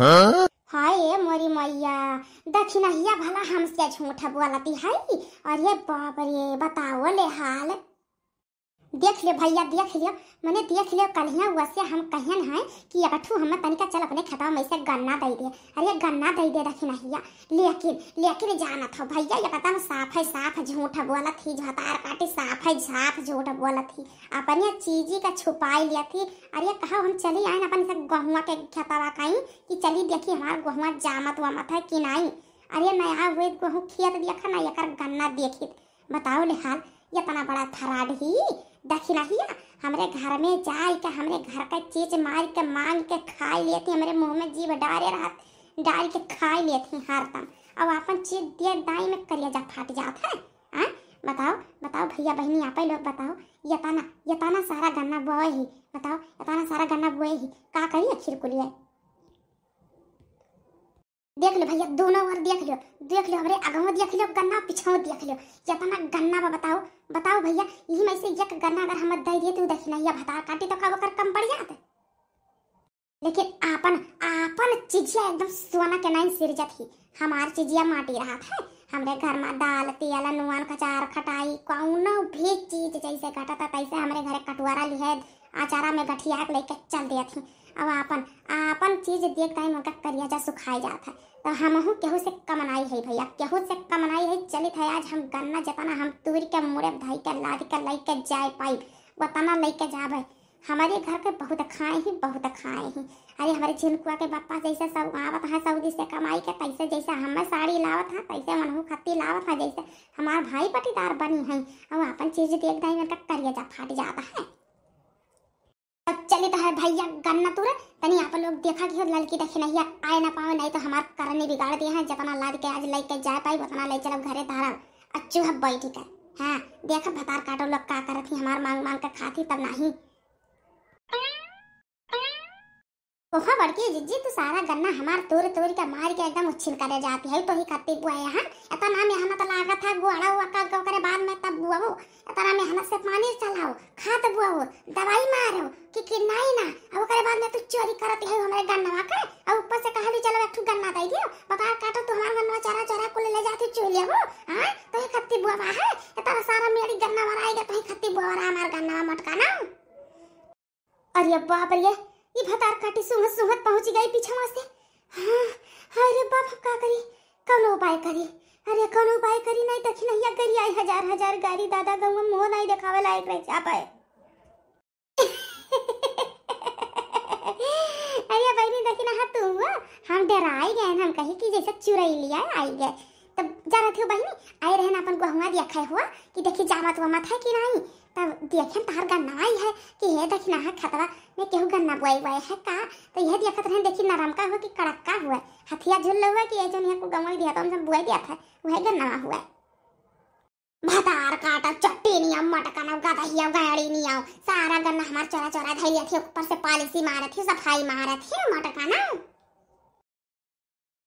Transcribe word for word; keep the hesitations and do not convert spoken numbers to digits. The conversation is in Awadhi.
हाय ए मोरी मैया, दखिनहिया भला हमसे झूठ बोलती है। अरे बाप रे, बताओ ले हाल। देख लियो भैया, देख लियो, मने देख लियो, कलिया वैसे हम कहियन है कि एक ठू हमें तनिका चल अपने खेतवा में से गन्ना दे दे। अरे गन्ना दे दे दखिनहिया, लेकिन, लेकिन जानत हो भैया, एकदम साफ है, साफ झूठ बोलत ही, भतार काटी साफ है, साफ झूठ बोलत ही। अपने चीजी का छुपाई लिया थी। अरे कहा हम चली आए अपन से गहुआ के खेतवा कहीं कि चली देखी हमार गहुआ जामत वामत है कि नहीं। अरे नया हुए गहूँ खेत देखा ना, एकर गन्ना देखी। बताओ ले हाल, इतना बड़ा फराड ही दखिनहिया हमरे घर में जाए के, हमरे घर का चीज मार के, मांग के खाई लेती, हमरे मुंह में जीभ डारे रहत, डाल के खाई लेती हरदम। अब अपन चीज दे दाई में करेजा फाट जात है। आ? बताओ, बताओ भैया बहिनी, आपे लोग बताओ, इतना, इतना सारा गन्ना बोए ही, बताओ, इतना सारा गन्ना बोए ही, का करी आखिर कुलिए? देख लो भैया, दोनों ओर देख लो, देख लो, हमरे आगवा देख लो गन्ना, पिछवा देख लो, इतना गन्ना बा, बताओ, बताओ भैया, यही में से एक गन्ना अगर हम दे दिए तो दखिनहिया भतार काटी तो का ओकर कम पड़ जात? लेकिन आपन, आपन चिजिया एकदम सोना के नाइन सिरजत ही, हमार चिजिया माटी रहत है। हमरे घर में दाल, तेल, नून, अचार, खटाई, कौनो भी चीज जैसे घटता तैसे हमरे घरे कटोरा लिहे, अचारा में गठिया के लेके चल देत ही। अब आपन, आपन चीज देख टाइम उनका करिया जा सुखाई जात है। तो हमहू केहू से कम नाई है भैया, केहू से कम नाई है। चलित है आज हम गन्ना जितना हम तूर के मुड़े धई के लाद के लेके जाए पाई, उतना लेके जाबे। हमारे घर के बहुत खाए ही, बहुत खाए ही। अरे हमारे झिनकुआ के बापा जैसे सब आवत है सऊदी से कमाई के, तैसे जैसे हमें साड़ी लावत है, तैसे मनहू खत्ती लावत है, जैसे हमार भाई पटीदार बनी है। अब आपन चीज देख दाई में का करिया जा फाट जाता है। अब चलित है भैया गन्ना तूरे, तनी आप लोग देखा कि ललकी दखिनहिया आए ना पावे, नहीं तो हमार करनी बिगाड़ दिए हैं। जितना लाद के आज लेके जाए पाई, उतना ले चलब घरे धारब। अच्छू है बैठ के, हाँ, देखा भतार काटो लोग का करत ही, हमार मांग मांग के खात ही तब नहीं। ओहो बड़की जिज्जी, तू सारा गन्ना हमार तोड़ तोड़ के मार के एकदम उच्छिन करे जाती है। तो ही खत्ती बुआए हैं, इतना मेहनत लागत है, गोड़ा हुआ का ओकरे बाद में तब बुआओ, इतना मेहनत से पानी चलाओ, खाद बुआओ, दवाई मारो कि, कि नहीं ना, अब ओकरे बाद में तू चोरी करती है हमरे गन्नवा के, और ऊपर से कहा भी चलो एक ठू गन्ना दे दियो, भतार काटो तू हमार गन्नवा चोरा चोरा कुल ले जाती चोलिया हो, हाँ, तो ही खत्ती बुआवा है, इतना सारा मेरी गन्ना वराएगा तो ही खत्ती बुआवा हमार गन्नवा मटका ना। अरे बाप रे, ई भतार काटी सूंघत सूंघत पहुंच गई पीछवा से। हाँ, हाय रे बाप, हम का करी? कौनो उपाय करी? अरे कौनो उपाय करी, नहीं दखिनहिया गरियाई हजार हजार गारी, दादा गौवा मुंह नहीं देखावे लायक रह जा पाए। अरे बहिनी दखिनहा तू हुआ, हम डराई गए, हम कही कि जैसे चुरैलिया आई गए। तब जानत हो बहिनी, आए रहन अपन गहुआ देखा हुआ कि देखी जामत वामत है कि नहीं। तब देखेन तहार गन्ना आई है कि हे दखिनहा खेतवा में केहू गन्ना बुआई हुआ है का। तो यह देखत रहन देखी नरम का हुआ कि कड़क का हुआ, हथिया झुल हुआ कि ये जो यहाँ को गंवा दिया तो हमसे बुआई दिया था, वह गन्ना हुआ। भतार काटा चट्टी नियम मटका ना गदहिया गाड़ी नियम, सारा गन्ना हमार चोरा चोरा धैलिया थी, ऊपर से पॉलिसी मारत थी, सफाई मारत थी मटका ना।